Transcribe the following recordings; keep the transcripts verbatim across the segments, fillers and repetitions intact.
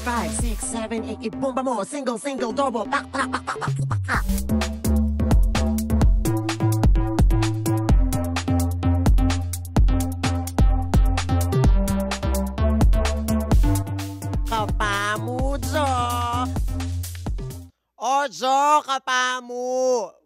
Five, six, seven, eight, ibomba mo. Single, single, double. Pak, pak, pak, pak, pak, pak, pak. Kapamu, Jo. O, Jo, kapamu.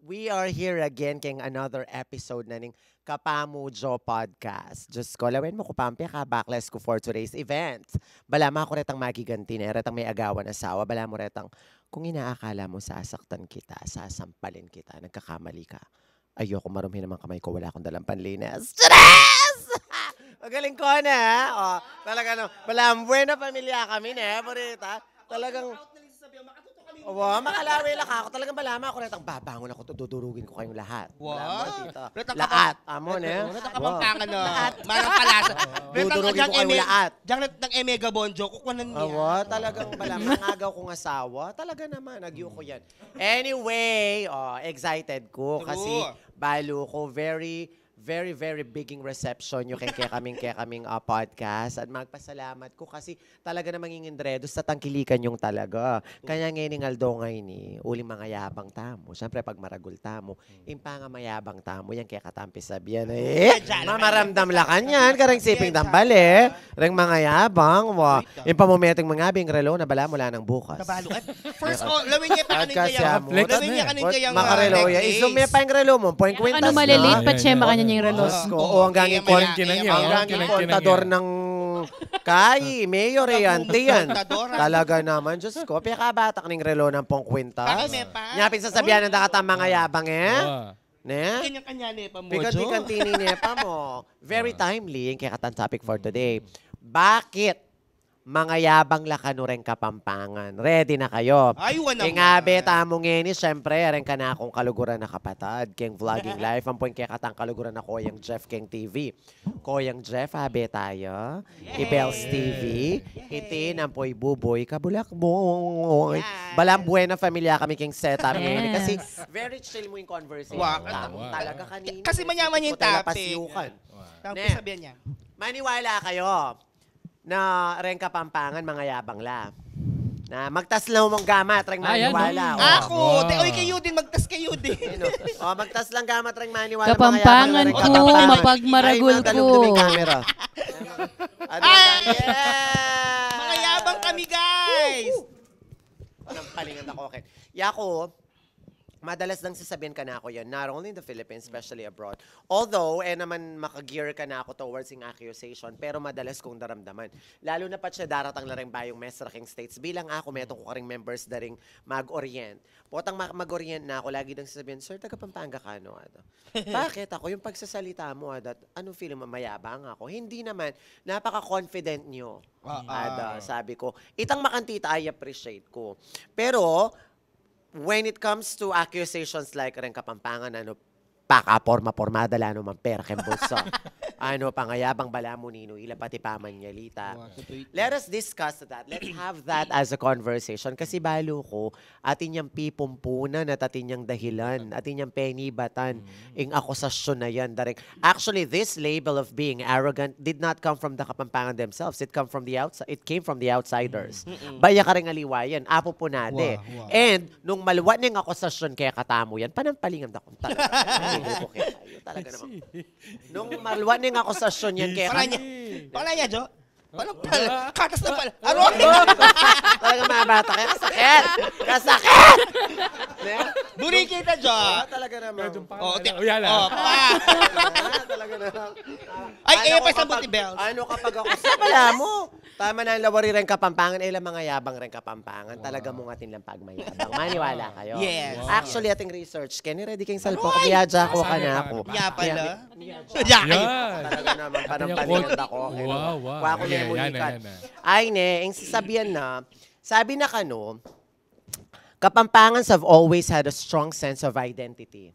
We are here again keng another episode na ning Kapamu Jo Podcast. Diyos ko, lawen mu ku pa, pekabaklas ku for today's event. Balamu aku retang magiganti ne, retang meagawan asawa, balamu retang, kung inaakala mu sasaktan kita, sasampalin kita, nagkakamali ka. Ayoko, marumhi naman kamay ku, wala kung dalang panlinis. Charis! Magaling ku ne. O, talaga no. Balamu, buena familia kami ne, burita. Talagang, wa, makalawe la ka ku. Talagang balamu aku retang babangun aku, dudurugin ku kayung lahat. Wa. Balamu, tita. Retang Laat, amo ne. Retang Wa. Kapampangan na. Laat. Manang palasa. Retang Dudurugin ku kayung laat. Diang retang Emega Bonjo, kukunan niya. Wa, talagang balamu, mangagaw kung asawa. Talaga naman, agyu ku yan. Anyway, o, excited ku kasi True. balu ku, very, very, very big ing reception yu keng kekaming, kekaming, ah, podcast. At magpasalamat ku kasi talaga namang ing indredos tatangkilikan yung talaga. Kaya ngeni ning aldo ngeni, uling mangayabang tamu. Siyempre, pag maragul tamu, ing pangamayabang tamu, yang kekatang pisabian, e, mamaramdam la kanyan, kareng siping tambal, e. Reng mangayabang, wa. Ing pamumeting mangabe ing relo na balamu la nang bukas. Tabalu. At first, o, lawen ye pa kanu ing kayang, lawen ye kanu ing kayang, makarelo ya. Isum me pa ing relo mu, puwing kwintas na. Anu, malilit pa, Che, makanyan ing relo. Diyos ko, o, anggang ing kon-, anggang ing kontador ng kayi, mayor, e, anti yan. Talaga naman, Diyos ko, pekabatak ning relo nang puwing kwintas. Nya pin sasabian nang dakatang mangayabang, e. Ne? Kanya-kanya ne pa mu, Pikanti-kanti ne pa mu. Very timely ing kekatang topic for today. Bakit mangayabang la kanu reng Kapampangan? Ready na kayu? Ay, wa naman. Ing abe tamu ngeni, siyempre, reng kanakung kaluguran a kapatad keng vlogging life, ampo ing kekatang kaluguran a Koyang Jeff keng T V. Koyang Jeff, abe taya. Ibels T V. Iti nampu i Buboy Kabulakboy. Balamu buena familia kami keng setup ngeni. Kasi very chill mu ing conversation. Wa. Talaga kanina. Kasi manyaman yung topic. Tang pisabian niya. Maniwala kayu na reng Kapampangan mangayabang la. Na magtas la mung gamat reng maniwala. Aku, te, oy, kayu din, magtas kayu din. O, magtas lang gamat reng maniwala, Kapampangan ku, mapagmaragul ku. Ay, madalumdum ing camera. Ay! Mangayabang kami, guys. Panampalingan da ku, okay. Yaku, madalas nang sasabian kanaku yan, not only in the Philippines, especially abroad. Although, e naman maka-gear kanaku towards ing accusation, pero madalas kung daramdaman. Lalu na patse daratang la reng bayung mestra keng States. Bilang aku, metung ku karing members da ring mag-orient. Potang ma-, mag-orient na aku, lagi dang sasabian, "Sir, taga Pampanga ka, no?" Ada. "Bakit?" Aku, "Yung pagsasalita mo, ada, anong feeling mo, mayabang ako?" "Hindi naman, napaka-confident nyo." Ada, sabi ku. Itang makantita, I appreciate ku. Pero, when it comes to accusations like reng Kapampangan, ano, pakaporma-pormada la, ano, mampera keng bulsa. Ano, pangayabang, balamu ninu ila, pati pamanyalita. Let us discuss that. Let's have that as a conversation. Kasi balu ku, atin yang pipumpunan at atin yang dahilan, atin yang penibatan ing akusasyon na yan. Actually, this label of being arrogant did not come from the Kapampangan themselves. It come from the outside. It came from the outsiders. Baya karing aliwa yan, apu pu nade. And nung malwa ne ing akusasyon kekatamu yan, panampalingan da ku talaga. Talaga naman. Nung malwa ne ing akusasyon yan kekatamu. Pala niya, Jo. Pala, pala. Katas na pala. Aroy! Talaga, mga bata kayo. Kasakit! Kasakit! Buri kita, Jo. Talaga naman. O, pa. Talaga naman. Ay, kaya pa sa buti, Bells. Ano kapag ako sa pala mo? Tama na, lawari reng Kapampangan, e la mangayabang reng Kapampangan. Talaga mung atin lang pagmayabang. Maniwala kayu. Yes. Actually, ating research, keni ready keng salpok. Aroy! Miyaja ku kanaku. Ya pala. Ya. Talaga naman, panampalingan da ku. Wow, wow. Wa ku memunikan. Ay, ne, ing sasabian na, sabi na kanu, Kapampangans have always had a strong sense of identity.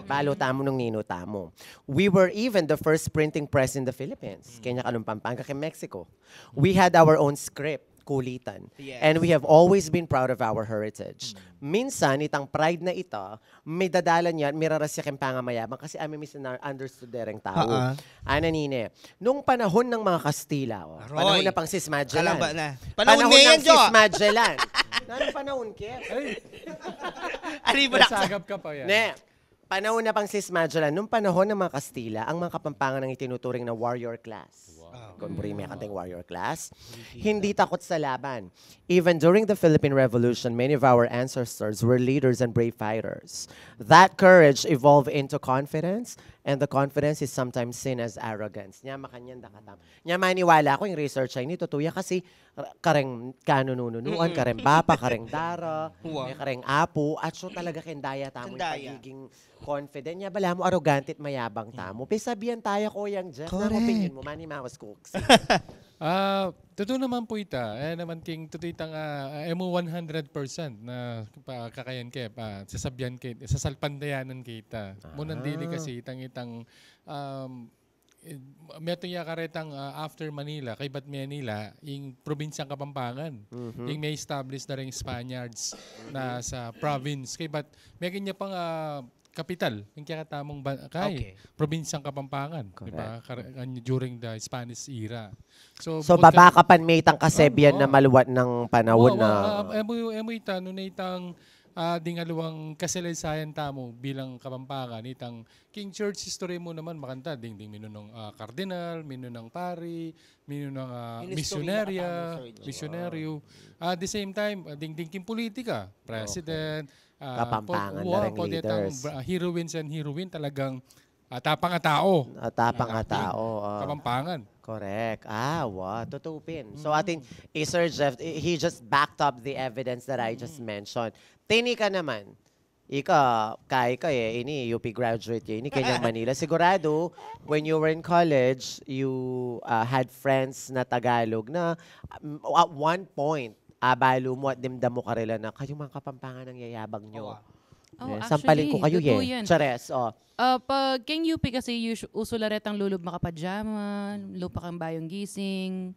Balu tamu nung ninu tamu. We were even the first printing press in the Philippines. Kenya kanung Pampanga, keng Mexico. We had our own script. kulitan. Yes. And we have always been proud of our heritage. Minsan, itang pride na ita, may dadalan ya, miraras ya keng pangamayabang kasi amu misunderstood dereng tau. Ana nine, nung panahon ng mga Kastila, o, panahon na pang sis Magellan. Kalamba na. Panahon na yan, sis Magellan. Nanu panahon ke? Ari, sagap ka pa yan. Ne, panahon na pang sis Magellan, nung panahon ng mga Kastila, ang mga Kapampangan ang itinuturing na warrior class. Wow. Kung buri me kantang warrior class, hindi takot sa laban. Even during the Philippine Revolution, many of our ancestors were leaders and brave fighters. That courage evolved into confidence, and the confidence is sometimes seen as arrogance. Nya, makanyan da katam. Nya, maniwala ko, yung research ay ini, tutu ya kasi, kareng kanununuan, kareng bapa, kareng dara, kareng apu, at so talaga keng daya tamu yung pagiging confident. Nya balamu arogante at mayabang tamu. Pisabian taya, Koyang Jeff, nanu opinion mu, mani mawas kuksi. Ah, tutu naman pu ita. E naman king tutu itang, ah, e mu one hundred percent na kakayan ke, sasabian ke, sasalpantayanan ke ita. Mu nang dili kasi itang, itang, um, metung ya karetang, ah, after Manila, kaybat Manila, ing probinsyang Kapampangan. Ing me-establish da ring Spaniards na sa province. Kaybat, metung ya pang, ah, kapital, ing kekatamung ba-, kay, probinsyang Kapampangan, di ba? During the Spanish era. So, bukod ka pa, me itang kasebian na maluat nang panahon na. E mu, e mu ita, nune itang, ah, ding aliwang kasaleysayan tamu bilang Kapampangan, itang king church history mu naman, makanta, ding, ding minunung, ah, kardinal, minunung pari, minunung, ah, misyonarya, misyonaryo. At the same time, ah, ding, ding king politika, president, ah, Kapampangan, po, wa, po detang leaders. Heroines and heroine talagang, ah, tapang a tao. Ah, tapang a tao, ah. Kapampangan. Correct. Ah, wa, tutu pin. So, atin, i Sir Jeff, he just backed up the evidence that I just mentioned. Tini ka naman, ika, kay ka e, ini, U P graduate ya ini, kenyang Manila. Sigurado, when you were in college, you, ah, had friends na Tagalog na, um, at one point, abalu mu at dimdam mu karela na, kayong mga Kapampangan ang yayabang nyo. Sampalin ku kayu, ye. Chares, o. Ah, pag keng U P kasi, usu la retang lulub makapadyama, lupa kang bayong gising.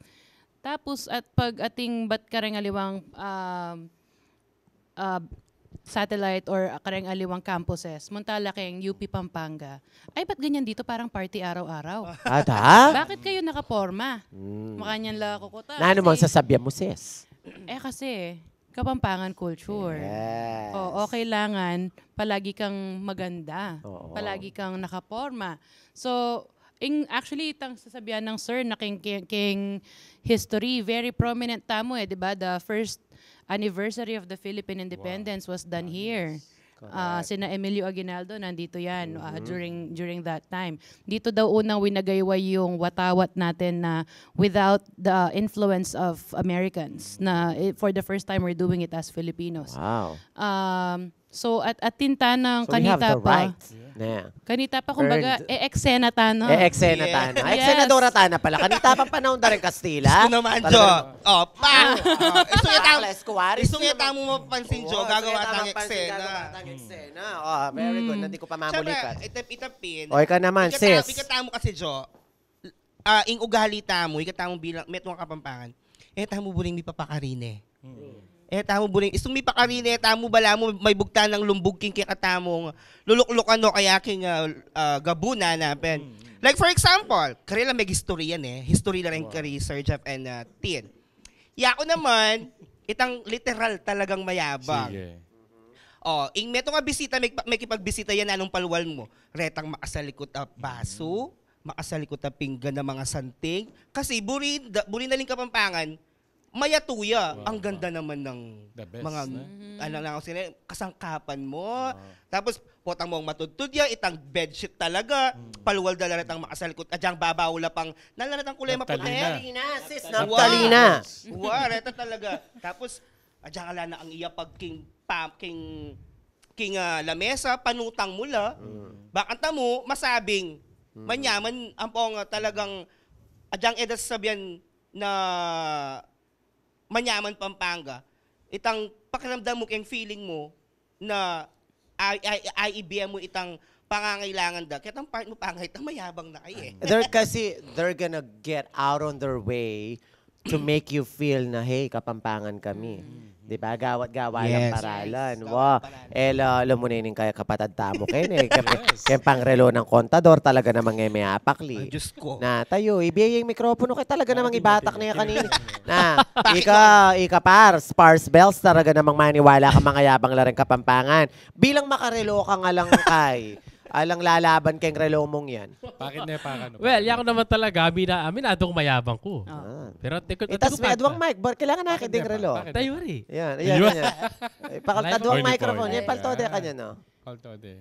Tapos, at pag atin bat kareng aliwang, ah, ah, satellite or kareng aliwang campuses, munta la keng U P Pampanga. Ay, ba't ganyan dito? Parang party araw-araw. Ata? Bakit kayo nakaporma? Makanyan la kukutan. Nanu mang sasabian mu, sis? E kasi, Kapampangan culture. Yes. Oo, kailangan palagi kang maganda. Oo. Palagi kang nakaporma. So, ing, actually, itang sasabian ng sir na king, king, king history, very prominent tamu e, di ba? The first anniversary of the Philippine independence was done here. Ah, sina Emilio Aguinaldo, nandito yan, ah, during, during that time. Dito daw unang winagayway yung watawat natin na without the influence of Americans, na, eh, for the first time, we're doing it as Filipinos. Wow. Um, so, at, at tinta ng kanita pa. So, we have the right. Yeah. Kanita pa, kumbaga, e-eksena tana. E-eksena tana. Ay, senadora tana pala. Kanita pang panahon da ring Kastila. Gusto naman, Jo. O, pa! Isu nga tamu mapapansin, Jo. Gagawa tang eksena. Gagawa tang eksena. O, very good. Nandito ko pa mamulikat. Siyempre, itap-, itapin. O, ika naman, sis. Ikatamu kasi, Jo, ah, ing ugali tamu, ikatamu bilang, metung a Kapampangan. E tamu buring mipapakarine. E tamu buring, istung mipakarine tamu, balamu, maibugtan nang lumbug king kekatamung luluklukan o kaya king, ah, ah, gabuna na pen. Like, for example, karela megistorya ne, history la rin kari Sir Jeff and, ah, Tin. Yaku naman, itang literal talagang mayabang. Sige. O, ing metung a bisita, mekip-, mekipagbisita ya, nanung palwal mu? Retang makasalikut a basu, makasalikut a pinggan a mga santing. Kasi buri, da-, buri na ling Kapampangan, mayatu ya. Wow, wow. Ang ganda naman ng mga, ano, kasangkapan mo. Wow. Tapos, potang mung matudtud ya, itang bedsheet talaga, palwal da la retang makasalikut. Adyang babaw la pang, nanu la retang kulay maputi? Naptalina. Naptalina, sis, naptalina. Wa, reta talaga. Tapos, adyang ala na ang iya pag king, pa-, king, king, ah, lamesa, panutang mu la. Bakanta mu masabing manyaman, ampong, ah, talagang, adyang e da sasabian na manyaman Pampanga, itang pakiramdam mu, keng feeling mu, na ay, ay, ay, ibie mu itang pangangailangan da. Ketang part mu pa nga, itang mayabang na kaya e. They're kasi, they're gonna get out on their way to make you feel na, "Hey, Kapampangan kami." Di ba? Gawa't gawa lang paralan. Yes. Wa, gawa't paralan. E, la, alam mo na yun, kaya kapatad tamu, kaya, eh, kaya, kaya pangrelo ng kontador, talaga namang e, may apakli. Ay, Diyos ko. Na tayo, ibiyay yung mikropono, kaya talaga namang ibatak na yan kanina. Na, ika, ika, pars, pars bells, talaga namang maniwala ka, mangayabang la rin Kapampangan. Bilang makarelo ka nga lang, Kai, alang lalaban keng relo mong yan. Bakit ne, pa, ano, well, pa? Yaku naman talaga, amina-, aminado kong mayabang ku. Ah. Pero atiu ku, atiu ku, itas me pa, aduang mic, bar-, kailangan na. Bakit ne, pa? Relo. Bakit ne? Tayo, Ari. Yan, yan, yan. Ay, pakal-, aduang microphone. Yan, palto de kanya, no? Palto de.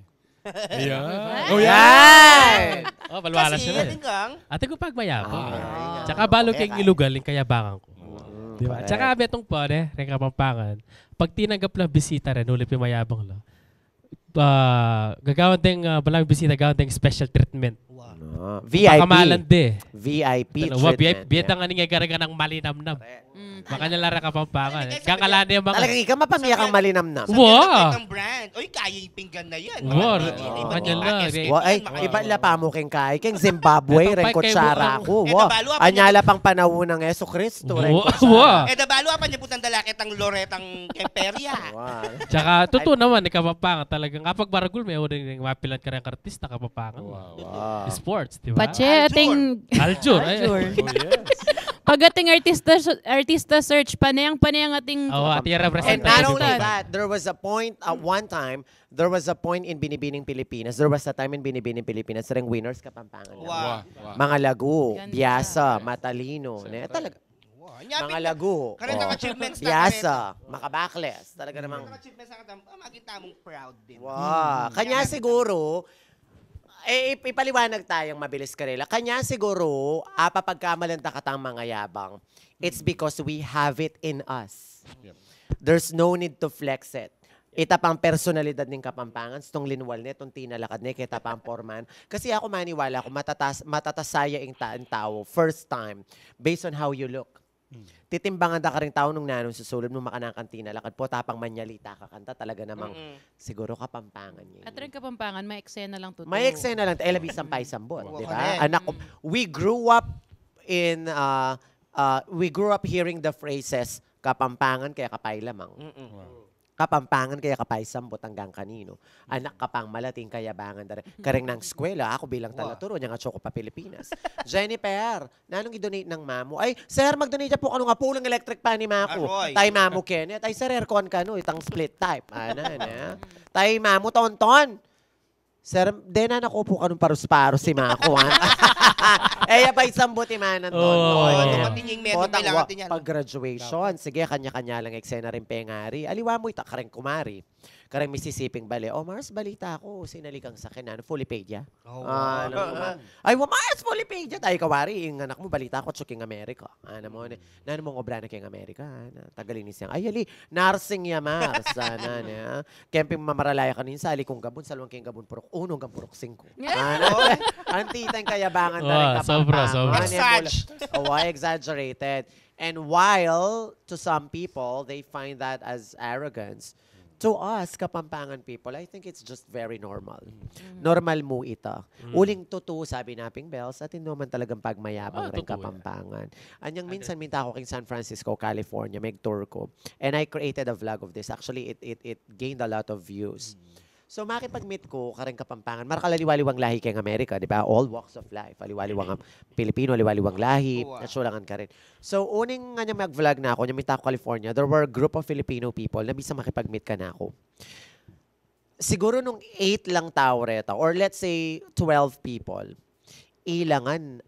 Ayan. Oh, yan! Oh, balwala siya na. Atiu ku pagmayabang. Ah, yan. Tsaka balu keng ilugal, ing kayabangan ku. Di ba? Correct. Tsaka betong pa, ne, reng Kapampangan. Pag tinanggap lang bisita rin, uli pimayabang la. Ah, gagawan deng, ah, balang bisita, gagawan deng special treatment. Wow. No. V I P. Pakamalan de. V I P treatment. Wa, V I P, yeah. Bie tang aning egaraga nang malinamnam. Correct. Mm. Makanya la reng Kapampangan. Talagang ika mapamia kang malinamnam. Wa. Sabi ng brand, "Uy, kaya yung pinggan na yan." Wa. Makanya la. Wa, ay, iba la pa mu keng kai, keng Zimbabwe, reng kutsara ku. Wa. Anyala pang panaun nang Jesucristo, reng kutsara. Wa. E da balu, apan niya putang dala ketang Loretang Kemperia. Wa. Tsaka, tutu naman, e, Kapampangan talagang, kapag maragul, me, o rin mapilan kareng artista, Kapampangan. Wow. Sports, di ba? Patse ating aljur. Aljur, e. Oh, yes. Pag ating artista, artista search, panayang, panayang ating. Oh, ating representative. And not only that, there was a point, uh, one time, there was a point in Binibining Pilipinas, there was a time in Binibining Pilipinas, reng winners Kapampangan. Wow. Wow. Mga lagu, ganda, biasa, matalino, ne? Talaga. Wow, mga lagu. Kareta, oh, achievements na. Biasa, kareta. Makabakles. Talaga namang achievements na kareta, ah, makita mong proud din. Wow. Hmm. Kanya siguro, e, ip-, ipaliwanag tayang mabilis karela. Kanya siguro, apa pagkamalan ta katang mangayabang, it's because we have it in us. Yep. There's no need to flex it. Ita pang personalidad ning Kapampangan, stung linwal ne, tung tinalakad ne, keta pang porman. Kasi aku maniwala ku, matatas-, matatasaya ing ta-, ing tau, first time, based on how you look. Hmm. Titimbangan da karing tau nung nanung susulub, nung makanakang tinalakad, pota pang manyalita ka kanta, talaga namang, mm-mm, siguro Kapampangan ya. At rin Kapampangan, may eksena lang tutu. May eksena lang, e, labi sampay sambot, wow, di ba? Correct. Anak ku, mm, we grew up in, uh, uh, we grew up hearing the phrases, "Kapampangan kaya kapay lamang." Mm-mm. Wow. Kapampangan kaya kapay sambot anggang kaninu. Anak ka pang malating kayabangan da rin. Kareng nang eskwela, aku bilang talaturo, nyang atsu ku pa Pilipinas. "Jennifer, nanung i-donate nang mamu?" "Ay, sir, mag-donate ya pu kanu, nga pulang electric fan i maku." Aroy. "Tay mamu, Kenneth, ay, sir, aircon kanu, itang split type." Ana, ana. "Tay mamu, Tonton." "Sir, dena na ku pu kanung parus-parus i maku, ha?" E ya pa isambut i manang Tonton. Oo. Dumating ing metung, kailangan wa-, din yan. Pag graduation, sige, kanya-kanya lang eksena ring pengari. Aliwa mu ita kareng kumari. Kareng misisiping bale. "O, Mars, balita ku, sinaligang saken, nanu, fully paid ya?" Oo. Ah, nanu, "Ay, wa, Mars, fully paid ya." "Ay, kawari, ing anak mu, balita ku, atsu king Amerika." Ana mu, ne, "Nanu mung obra na keng Amerika?" Ana, tagalinis yang, "Ay, ali, nursing ya, Mars." Ana, ne. "Keng pin mamaralaya kanin, sali kung gabun, saluan keng gabun purok unu anggang purok singku." Ana, anti tang kayabangan da rin Kapampangan. Sobra, sobra. Exaggerated. O, ay, exaggerated. And while to some people, they find that as arrogance, to us, Kapampangan people, I think it's just very normal. Mm. Normal mu ita. Mm. Uling tutu, sabi na ping Bells, atin naman talagang pagmayabang ring Kapampangan. Ah, tutu yan. Anyang minsan minta ku king San Francisco, California, meg-tour ku. And I created a vlog of this. Actually, it, it, it gained a lot of views. Mm. So, makipag-meet ku kareng Kapampangan. Marakal aliwa-liwang lahi keng Amerika, di ba? All walks of life. Aliwa-liwang Pilipino, aliwa-liwang lahi. At sulangan ka rin. So, uning nga niya mag-vlog na ku, niya minta ku California, there were a group of Filipino people na bisa makipag-meet kanaku. Siguro nung eight lang tau reta, or let's say twelve people, ilangan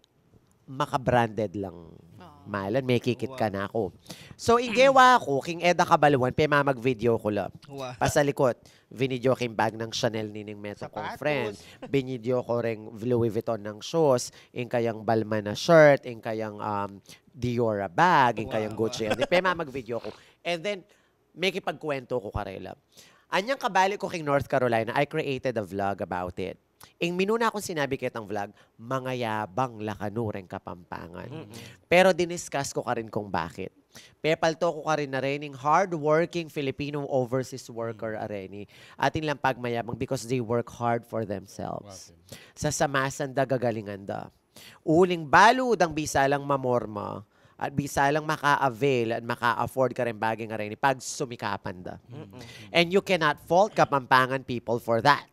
maka-branded lang. Oo. Malan, mekikit kanaku. So, ing gewa ku, king e da kabaluan, pemamag-video ku la. Pasalikut, vinidyo ku ing bag nang Chanel nining metung kung friend. Sapatos. Binidyo ku reng Louis Vuitton nang shoes, ing kayang Balmain a shirt, ing kayang, um, Dior a bag, ing kayang Gucci. Pemamag-video ku. And then, mekipagkuwentu ku karela. Anyang kabalik ku king North Carolina, I created a vlog about it. Ing minuna kung sinabi ketang vlog, mangayabang la kanu reng Kapampangan. Mm-mm. Pero diniscuss ku karin kung bakit. Pepalto ku karin na rin ing hardworking Filipino overseas worker a reni. Atin lang pagmayabang because they work hard for themselves. Sasamasan da, gagalingan da. Uling balu dang bisa lang mamorma, At bisa lang maka-avail at maka-afford kareng bage ngareni, pagsumikapan da. And you cannot fault Kapampangan people for that.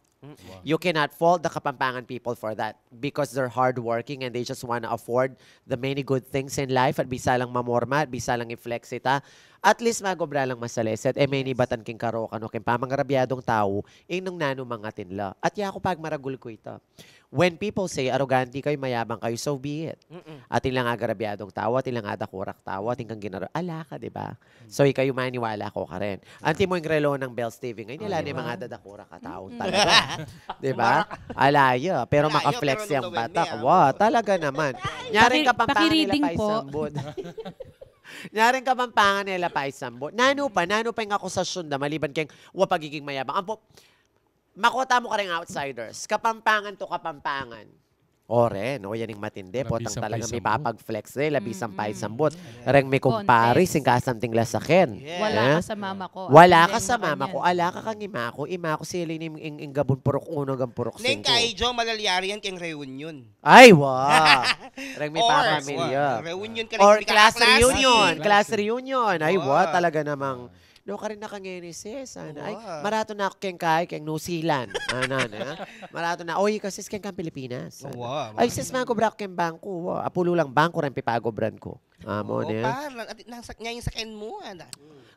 You cannot fault the Kapampangan people for that because they're hardworking and they just wanna afford the many good things in life. At bisa lang mamorma, at bisa lang i-flex ita, at least magobra lang masaleset. E, menibatan king karokan o king pamangarabyadung tau ing nung nanu mang atin la. At yaku pagmaragul ku ita. When people say, "Arogante kayu, mayabang kayu," so be it. Atin lang agarabyadung tau, atin lang adakurak tau, atin kang ginaro-, ala ka, di ba? So, ikayu maniwala ko karin. Antimo ing relo nang Bells T V ngayon, ala ne mang adakurak a tau talaga. Di ba? Ala ya, pero maka-flex yang batak. Wa, talaga naman. Nyaring Kapampangan nila paisambut. Nyaring Kapampangan nila paisambut. Nanu pa, nanu pa ing akusasyun da, maliban keng wa pagiging mayabang. Ampo, makota mu kareng outsiders. Kapampangan to Kapampangan. O ren, o yan ing matindi. Potang talaga mipapag-flex da, labisang paisambut. Reng mi kumpare, sing kasanting la saken. Wala ka sa mama ko. Wala ka sa mama ko. Ala ka kang ima ko. Ima ko sili ning ing, ing gabun purok uno, gang purok singko. Neng kai Jo, malalyari yan keng reunion. Ay, wa. Reng mi pamilya. Reunion ka. Or class reunion. Class reunion. Ay, wa. Talaga namang No, karin na kang Genesis, ana. Ay, maratu na aku keng kai, keng New Zealand. Ana, ana. Maratu na, oy, kasi keng kang Pilipinas. Ana. Ay, sis, magobra aku keng bangku. Wa, apulu lang bangku reng pipagobran ku. Amo ne. Parang, at nang sak-, nya yung saken mu, ana.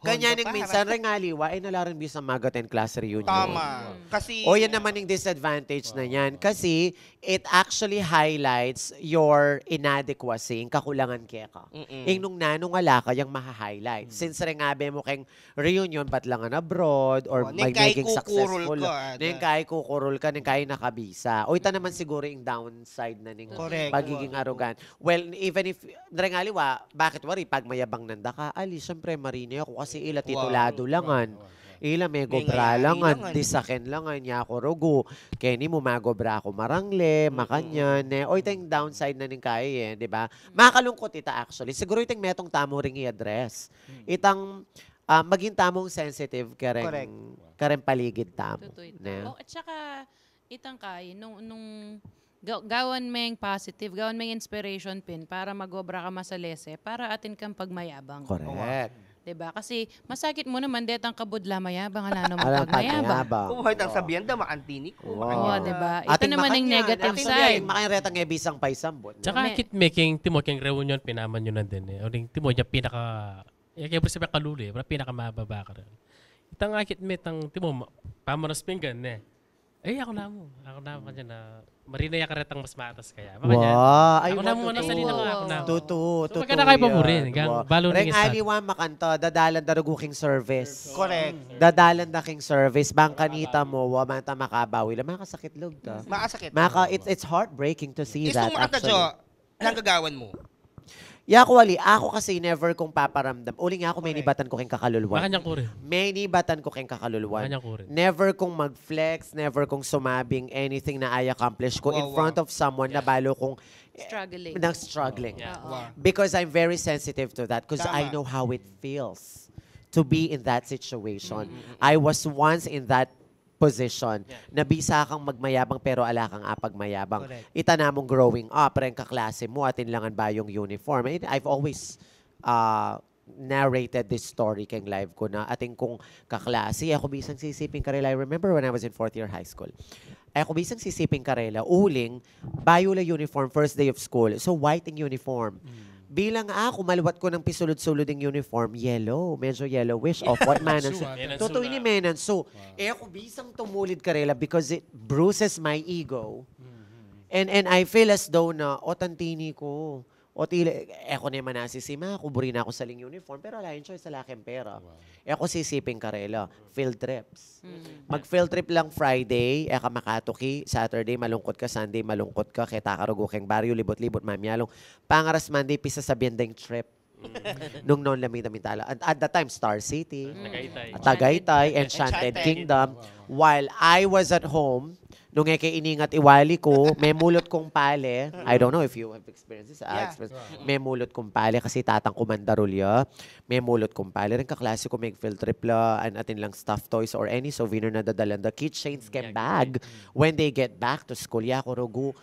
Kanya ning minsan, reng aliwa, e na la rin bisa mag-attend class reunion. Tama. Kasi, o, yan naman yung disadvantage na yan. Kasi, it actually highlights your inadequacy, yung kakulangan keka. Ing nung nanung ala ka, yang maha-highlight. Since reng abe mu keng reunion, ba't la ngan abroad, or magiging successful. Neng kai kukurul ka, neng kai nakabisa. O, ita naman siguro yung downside na ning pagiging arrogant. Well, even if, reng aliwa, bakit wari, pagmayabang nanda ka, ali, siyempre, marine ako kasi ila titulado la ngan. Ila megobra la ngan, di saken la ngan, yaku rugu. Keni mu magobra ku marangle, makanyan, ne? O, ita yung downside na ning kai, e, di ba? Makalungkot ita actually. Siguro ita yung metung tamu ring i-address. Itang, ah, maging tamung sensitive kareng, kareng paligid tamu, ne? O, at saka, itang kai, nung, nung ga-, gawan meng positive, gawan meng inspiration pin para magobra ka masalese, para atin kang pagmayabang. Correct. Diba? Kasi masakit mu naman, detang kabudla mayabang, ala naman pagmayabang. Kung hoy, tang sabihan da, maantini ku, makanyan. Diba? Ita naman yung negative side. Makanyan retang e bisang paisambut. Tsaka kit making, timo, keng reunion, pinaman nyo na din e. O ding, timo, yung pinaka, yung kaya siya kalulu e, wala pinakamababa ka rin. Itang akit metang, timo, pamanas pinggan e. Ay, aku namu. Aku namu kanya na, marine ya karetang mas matas kaya. Makanya, aku namu, manasalin aku, aku namu. Tutu, tutu. So, magkana kayo pa mu rin. Reng aliwa makanta, dadalan da rugu king service. Correct. Dadalan da king service. Bang kanita mu, wa, bang ta makabawi la, makasakit lub ta. Makasakit. Maka, it's, it's heartbreaking to see that, actually. Nang gagawan mu? Yaku wali, aku kasi never kung paparamdam. Uling aku, menibatan ku keng kakaluluan. Makanya ku rin. Menibatan ku keng kakaluluan. Makanya ku rin. Never kung mag-flex, never kung sumabing anything na I accomplish ko in front of someone na balu kung, eh, struggling. Nang struggling. Because I'm very sensitive to that because I know how it feels to be in that situation. I was once in that position na bisa kang magmayabang pero ala kang apagmayabang. Correct. Ita namung growing up, reng kaklase mu, atin la ngan bayung uniform. And I've always, uh, narrated this story keng live ku na atin kung kaklase, e ku bisang sisiping karela. I remember when I was in fourth year high school. E ku bisang sisiping karela, uling, bayu la uniform, first day of school. So, white ing uniform. Bilang aku, maluwat ku nang pisulud-sulud ing uniform, yellow, medyo yellowish, off-white, manansu. Tutu ini, manansu. E ku bisang tumulid karela because it bruises my ego. And, and I feel as though na, o, tantini ku. O, tila, e ku ne manasisima, aku buri na ku saling uniform, pero ala yang choice, ala keng pera. E ku sisiping karela, field trips. Mag-field trip lang Friday, e ka makatuki, Saturday malungkut ka, Sunday malungkut ka, keta ka rugu keng baryu, libut-libut, mamialung. Pangaras Monday, pisasabian deng trip. Nung non la mita-mitala. At, at that time, Star City, Tagaytay, Enchanted Kingdom. While I was at home, nung e ke iningat i wali ku, memulut kung pale. I don't know if you have experienced this. I experienced. Memulut kung pale kasi tatang ku mandarul ya. Memulut kung pale. Reng kaklase ku meg-field trip la, an atin lang stuffed toys or any souvenir na dadalan da, keychains keng bag. When they get back to school, yaku rugu,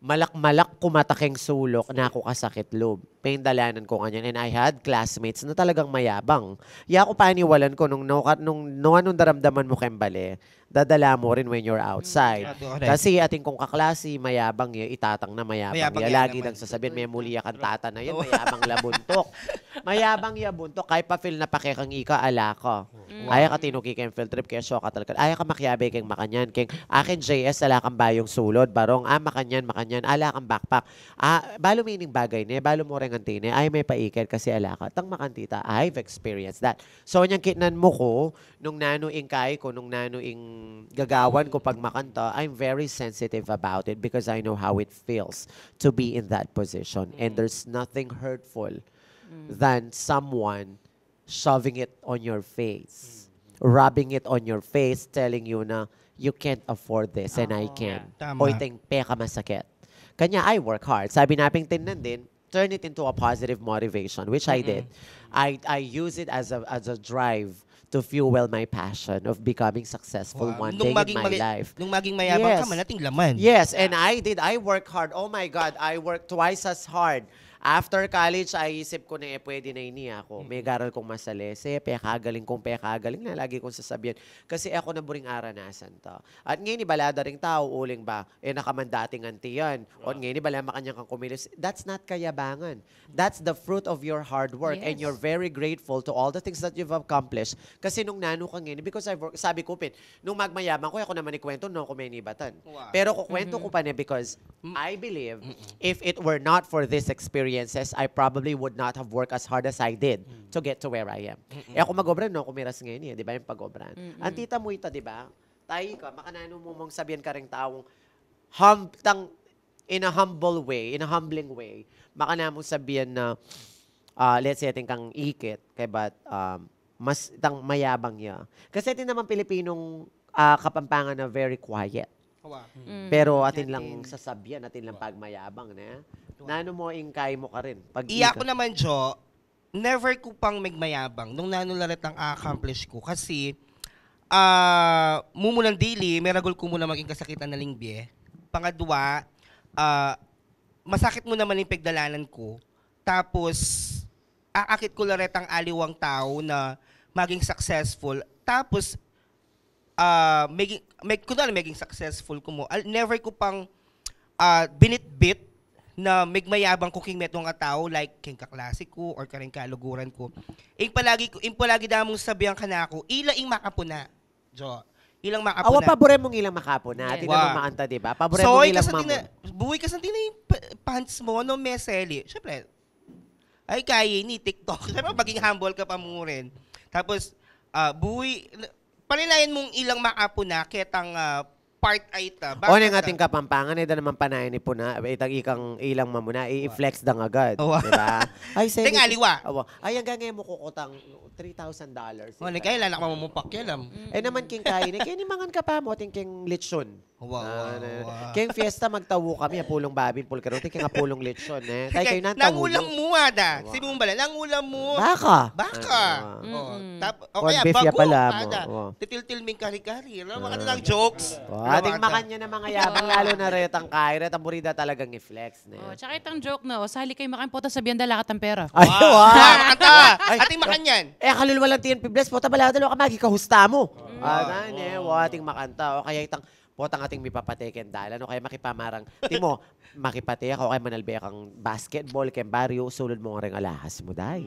malak-malak ku mata keng suluk, naku kasakit lub. Pengdalanan ku nganyan. And I had classmates na talagang mayabang. Ya ku paniwalan ku nung, nung, nung, nung anong daramdaman mu keng bale, dadala mu rin when you're outside. Kasi atin kung kaklase, mayabang ya, i tatang na mayabang ya. Lagi nang sasabihan, memuli ya kang tata na yan, mayabang la buntuk. Mayabang ya buntuk, kahit pa-feel na pake kang ika, ala ka. Aya ka tinuki keng field trip, kaya shock ka talaga. Aya ka makiabe keng makanyan, keng akin J S, ala kang bayung sulod, barong, ah, makanyan, makanyan, ala kang backpack. Ah, balu mu ining bagay ne, balu mu reng anti ne, ay me paikit kasi ala ka. Tang makanti ta, I've experienced that. So, nyang kitnan mu ku, nung nanu ing kai ku, nung nanu ing gagawan ku pag makanta, I'm very sensitive about it because I know how it feels to be in that position. And there's nothing hurtful than someone shoving it on your face, rubbing it on your face, telling you na, "You can't afford this and I can." Tama. O iteng pekamasakit. Kanya, I work hard. Sabi na ping tinnan din, turn it into a positive motivation, which I did. I, I use it as a, as a drive to fuel my passion of becoming successful one day in my life. Nung maging mayabang ka, malating laman. Yes, and I did. I work hard. Oh my God, I work twice as hard. After college, ay isip ku na, eh, pwede na ini aku. May garal kung masalese, pekagaling kung pekagaling na, lagi kung sasabihan. Kasi aku na buring aranasan to. At ngeni, bala da ring tau, uling ba, eh, nakamandating anti yan. At ngeni, bala makanyan kang kumilos. That's not kayabangan. That's the fruit of your hard work. And you're very grateful to all the things that you've accomplished. Kasi nung nanu ka ngeni, because I've worked, sabi ku pin, nung magmayaman ku, aku naman ikwento, nu ku menibatan. Pero kukwento ku pa ne because I believe if it were not for these experiences, I probably would not have worked as hard as I did to get to where I am. E aku mag-obra, nu ku miras ngeni, di ba, ing pag-obran. Anti ta mu ita, di ba? Tayi ka, makananu mu mung sabian kareng taung hum-, tang, in a humble way, in a humbling way, makananu mung sabian na, ah, let's say, atin kang ikit, kaybat, um, mas, tang mayabang ya. Kasi atin naman Pilipinong, ah, Kapampangan na very quiet. Pero atin lang sasabian, atin lang pagmayabang, ne? Nanu mu ing kai mu karin? Pag iya ku naman, Jo, never ku pang megmayabang nung nanu la retang a-accomplish ku. Kasi, ah, mumunan dili, meragul ku mu na maging kasakitan na ling bie. Pangadwa, ah, masakit mu naman ing pegdalanan ku. Tapos, aakit ku la retang aliwang tau na maging successful. Tapos, ah, meging, meg-, kunwari meging successful ku mu. Al-, never ku pang, ah, binitbit na megmayabang ku king metung a tau, like, king kaklase ku or kareng kaluguran ku. Ing palagi ku, ing palagi da mung sabian kanaku, ila ing makapuna. Jo, ilang makapuna. Awa, pabore mung ilang makapuna. Atin namang makanta, di ba? Pabore mung ilang makapuna. Buwi ka santi na ing pa-, pants mu, no, meseli. Siyempre, ay, kaya ini, TikTok. Siyempre, maging humble ka pa mu rin. Tapos, ah, buwi, panilayan mung ilang makapuna, ketang, ah, part a ita. O, neng atin Kapampangan, e da naman panayan ipuna, itang ikang ilang mamuna, i-flex da agad. Di ba? Ay, seli. Teng aliwa. Awa. Ay, anggang e mu kukutang three thousand dollars. O, neng kaya, ala na ka mamung pakialam. E naman king kain, e, keni mangan ka pa mu, atin keng lechon. Wa, wa, wa. Keng fiesta magtau kami, apulung babi, pulkero, atin keng apulung lechon, e. Tay, kayu na, nangulam mu, ada. Sibi mung bala, nangulam mu. Baka. Baka. O, tap-, o kaya, bagu, ada. Titiltil ming kari-kari. Alam mo, atin lang jokes. Atin makanyan a mangyayabang, lalu na retang kai, retang buri da talagang i-flex. O, tsaka itang joke na, o, sali kayu makan, pota sabian da ala kang pera. Ay, wa. Makanta. Atin makanyan. E, kalulwa lang tiyan pibles, pota bala da ala ka maging kahusta mu. Atin, e, wa, atin makanta. O kaya itang, potang atin mipapate keng dalan, o kaya makipamarang. Timo, makipate ka, o kaya manalbe kang basketball keng baryo, sulud mu reng alahas mu, day.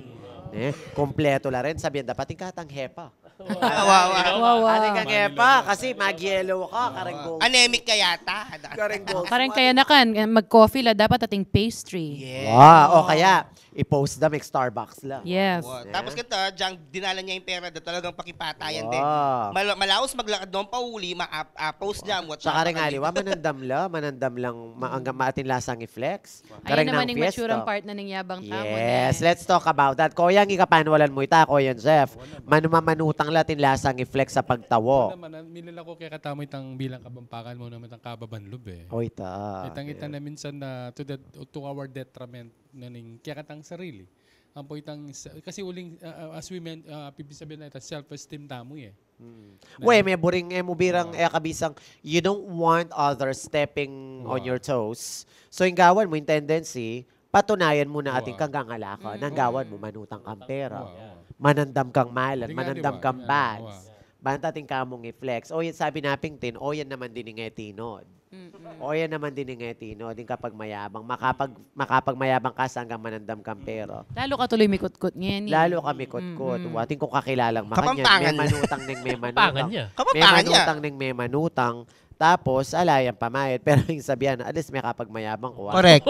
E, kompleto la rin, sabian da pa, atin katang hepa. Wa, wa. Atin kang hepa, kasi mag-yellow ka, kareng gold. Anemic ka yata. Kareng gold. Kareng kaya na kan, e, mag-coffee la, dapat atin pastry. Yes. Wa, o kaya, i-post da, mag-Starbucks la. Yes. Wa. Tapos kita, dyang dinala niya ing pera, da talagang pakipatayan din. Wa. Mal-, malaus maglakad nung pauli, ma-, a-, a-post niya, wa. Tsaka kareng aliwa, manandam la, manandam lang, ma-, anggang atin la sang i-flex. Ayan naman ing mature a part na ning yabang tamu, ne? Yes, let's talk about that. Koyang, ika, panualan mu ita, Koyang Jeff. Manu-, mamanutang la atin la sang i-flex a pagtau. Wa naman, a, milan ku kekatamu itang bilang Kapampangan mu naman itang kababan lub, e. O, ita. Itang ita na minsan na to the, to our detriment na ning kekatang sarili. Ampo itang sa-, kasi uling, a, a, as we men-, a, pipinsabian na ita, self-esteem tamu, e. We, me buring e mu birang e kabisang, you don't want others stepping on your toes. So, ing gawan mu, ing tendency, patunayan mu na atin kang gangalaka, nang gawan mu manutang kang pera. Manandam kang malan, manandam kang bags. Banta atin kamung i-flex. O, yan, sabi na pin tin, o, yan naman din ing e tinod. O, yan naman din ing e tinod, ding kapagmayabang. Makapag-, makapagmayabang ka sa anggang manandam kang pera. Lalo ka tuloy mikutkut ngeni. Lalo ka mikutkut. Atin kung kakilalang makanyan, me manutang ning me manutang. Me manutang ning me manutang. Tapos, ala yang pamayad. Pero ing sabian, at least me kapagmayabang ku, ah. Correct.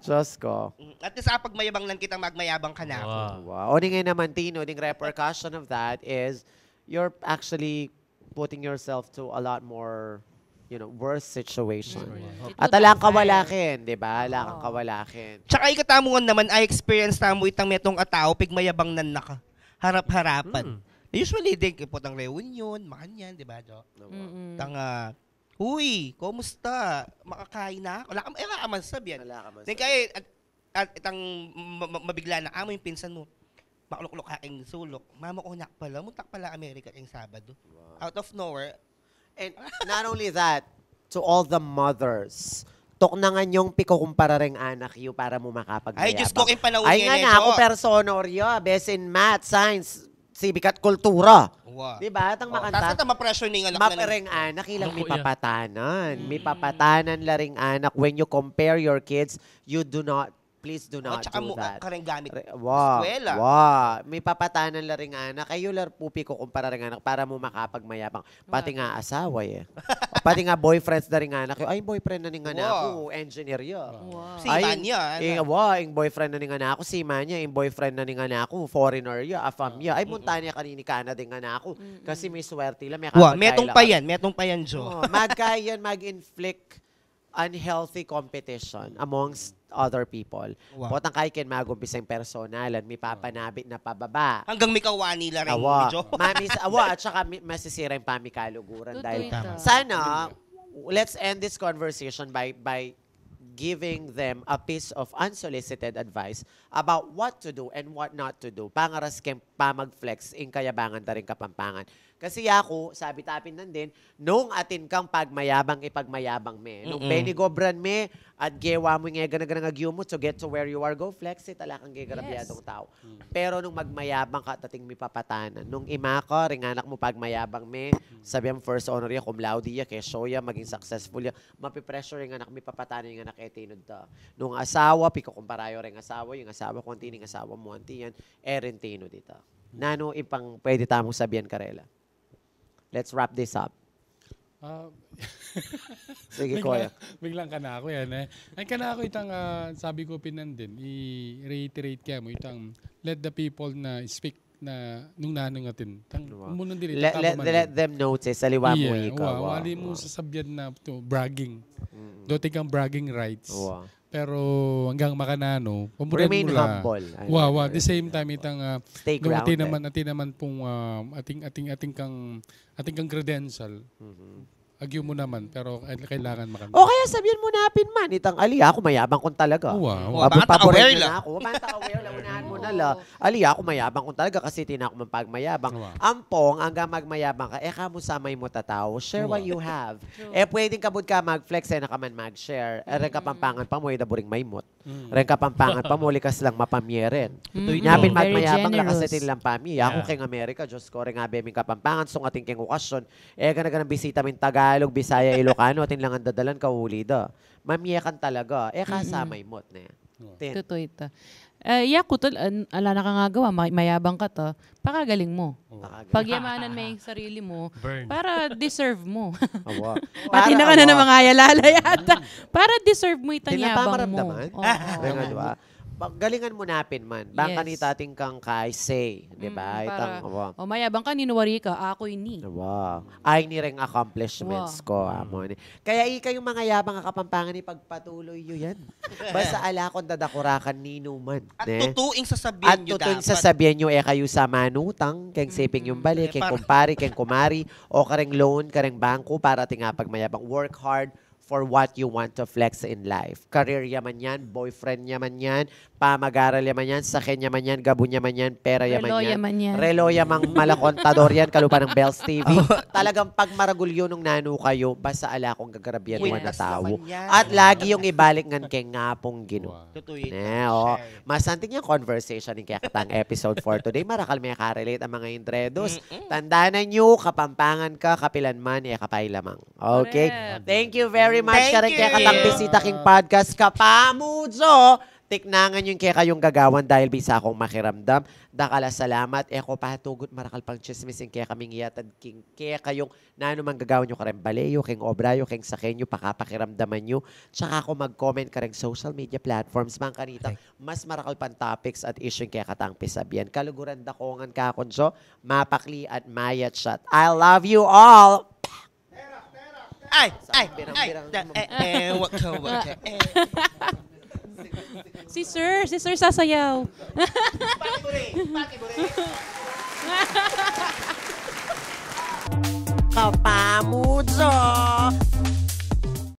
Diyos ko. At least, ah, pagmayabang lang kitang magmayabang ka na ako. Wow. O, di nga naman, Tino, ding repercussion of that is you're actually putting yourself to a lot more, you know, worse situation. At ala kang kawalakin, di ba? Ala kang kawalakin. Tsaka ikatamu nga naman, I experience tamu itang metung a tau, pigmayabang nan naka harap-harapan. Usually, di, putang reunion, makanyan, di ba, Jo? Tanga, "Uy, kumusta? Makakain na ako?" Ala ka, ala ka man sabian. Ala ka man sabian. Kaya, at, at itang ma-, ma-, mabigla na amo yung pinsan mo. Maklukluka ing suluk. "Mama, kunak pala. Muntak pala Amerika ing Sabado." Out of nowhere. And not only that, to all the mothers, tuknangan yung pikukumpara reng anak yu para mu makapagmayabang. Ay, Diyos ko, king panahon ngeni, Jo. Ay, nga na, aku, persona orya, best in math, science, civic at kultura. Di ba? Tang makanta. Tas ata ma-pressure ning anak na ning anak, ilang mipapatanan. Mipapatanan la ring anak. When you compare your kids, you do not, please do not do that. Kareng gamit eskwela. Wa, wa. Mipapatanan la ring anak. Kayu la pu pikukumpara ring anak para mu makapagmayabang. Pati nga asawa, e. Pati nga boyfriends da ring anak yu. Ay, boyfriend na ning anak ku, engineer ya. Seaman ya, ing, wa, ing boyfriend na ning anak ku, seaman ya, ing boyfriend na ning anak ku, foreigner ya, afam ya. Ay, munta ne kanini Canada ing anak ku. Kasi me swerte la, me kapatay la. Metung pa yan, metung pa yan, Jo. Magkayan, mag-inflict unhealthy competition amongst other people. Potang kay ken magumpisa ing personalan, mipapanabit na pababa. Anggang mikawani la ring, Jo. Mamis-, awa, at saka mi-, masisira ing pamikaluguran dahil sana, let's end this conversation by, by giving them a piece of unsolicited advice about what to do and what not to do. Pangaras keng pamag-flex ing kayabangan da ring Kapampangan. Kasi yaku, sabi ta pin nandin, nung atin kang pagmayabang, ipagmayabang me. Nung penigobran me, at gewa mu ing gana-ganang agyu mu to get to where you are, go flex it, ala kang gegarabyadung tau. Pero nung magmayabang ka, atin mipapatanan. Nung ima ka, ring anak mu pagmayabang me, sabi ang first honor ya, cum laude ya, kesyo ya, maging successful ya, mapipressure ing anak, mipapatanan ing anak, e tinud ta. Nung asawa, pikukumpara yu ring asawa, ing asawa ku anti, ing asawa mu anti yan, e rin tinud ita. Nanu ing pang pwede tamung sabian karela? Let's wrap this up. Ah, sige, bigla, kuya. Biglang kanaku yan, e. Ay, kanaku itang, ah, sabi ku pin nandin, i-reiterate ke mu itang let the people na speak na nung nanung atin. Tang, let, let them notice, aliwa mu ika, wa, wa, ali mu sasabian na to, bragging. Doting kang bragging rights. Pero anggang makananu, pamurin mu la. Remain humble. Wa, wa, at the same time, itang, ah, stay grounded. Atin naman, atin naman pung, ah, atin, atin, atin kang, atin kang credential. Agyu mu naman, pero kailangan makananu. O kaya sabian mu na pin man, itang, ali aku mayabang kung talaga. Wa, wa. Banta aware la. Banta aware la, unahan mu na la. Ali aku mayabang kung talaga kasi atin aku mang pagmayabang. Ampong, anggang magmayabang ka, e ka mu sa maymut a tau. Share what you have. E pwedeng kabud ka mag-flex, e na ka man mag-share. E reng Kapampangan pa mu, e da buring maymut. Reng Kapampangan pa mu, likas lang mapamye rin. Nya pin magmayabang la kasi atin lang pamye. Aku keng Amerika, Diyos ko, reng abe ming Kapampangan, sung atin keng okasyon, e gana-ganang bisita ming Tagalog, Bisaya, Ilocano, atin lang ang dadalan, kauli da. Mamye kan talaga. E ka sa maymut, ne? Tutu ita. E, yaku, ala na kang agawa, mayabang ka ta, pakagaling mu. Pagyamanan me ing sarili mu para deserve mu. Pati na ka na namang ayalala yata. Para deserve mu itang yabang mu. Galingan mu na pin man. Bang kanita atin kang kaise, di ba? Itang, o, mayabang ka, ninu wari ka, aku ini. Ay, ini reng accomplishments ku, amo ini. Kaya ikayung mangayabang a Kapampangan, ipagpatuloy yu yan. Basta ala kung dadakurakan ninuman. At tutu ing sasabian yu, e kayu sa manutang keng siping yung bale, keng kumpari, keng kumari, o kareng loan, kareng bangku, para atin pagmayabang. Work hard for what you want to flex in life. Career ya man yan, boyfriend ya man yan, pamag-aral ya man yan, saken ya man yan, gabun ya man yan, pera ya man yan, relo ya man yan, relo ya mang malakontador yan, kalupa ng Bells T V. Talagang pagmaragul yu nung nanu kayu, basta ala kung gagarabyan mo na tau. At lagi yung ibalik ngan keng Apung Ginu. Totoo yan. Ne, o. Masanting yang conversation ing kekatang episode for today. Marakal mekarelate ang mga intredos. Tandanan yu, Kapampangan ka, kapilan man, e ka pa ilamang. Okay. Correct. Thank you very much. Thank you. Kareng kekatang bisita king podcast, Kapamudzo. Tiknangan yu ing kekayung gagawan dahil bisa kung makiramdam. Dakal a salamat. E ko patugut marakal pang chismis ing kekaming iatad king kekayung nanu mang gagawan yu kareng bale yu, keng obra yu, keng saken yu, pakapakiramdaman yu. Tsaka ko mag-comment kareng social media platforms, mang kanita mas marakal pang topics at issue ing kekatang pisabian. Kaluguran da ko ngan kakonso, mapakli at mayat shot. I love you all! Ay, ay, ay, eh, eh, wag ka, wag ka, eh. Si Sir, si Sir sasayaw. Kapamudzo!